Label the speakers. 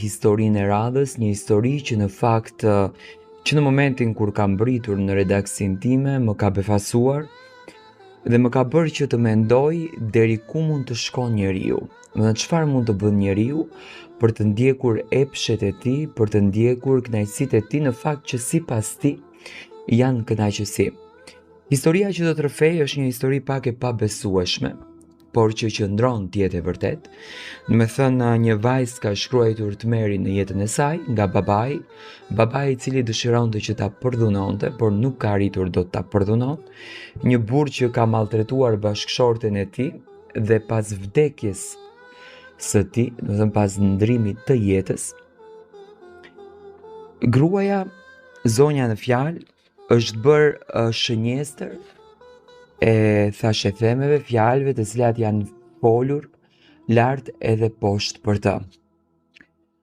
Speaker 1: Historinë e radhës, një histori që në fakt që në momentin kur ka mbërritur në redaksinë time më ka befasuar dhe më ka bërë që të mendoj deri ku mund të shkon njeriu. Domethënë çfarë mund të bën njeriu për të ndjekur epshet e tij, për të ndjekur kënaqësitë e tij në fakt që sipas tij janë kënaqësi. Historia që do të rrëfej është një histori pak e pabesueshme, por që qëndron të jetë e vërtetë. Domethënë një vajzë ka shkruajtur tmerrin në jetën e saj nga babai, babai i cili dëshironte që ta përdhunonte, por nuk ka arritur dot ta përdhunon. Një burrë që ka maltretuar bashkëshorten e tij dhe pas vdekjes së tij, domethënë pas ndrimit të jetës, gruaja zonja në fjalë është bërë shënjestër e thashethemeve, fjalëve të cilat janë folur lart edhe poshtë për të.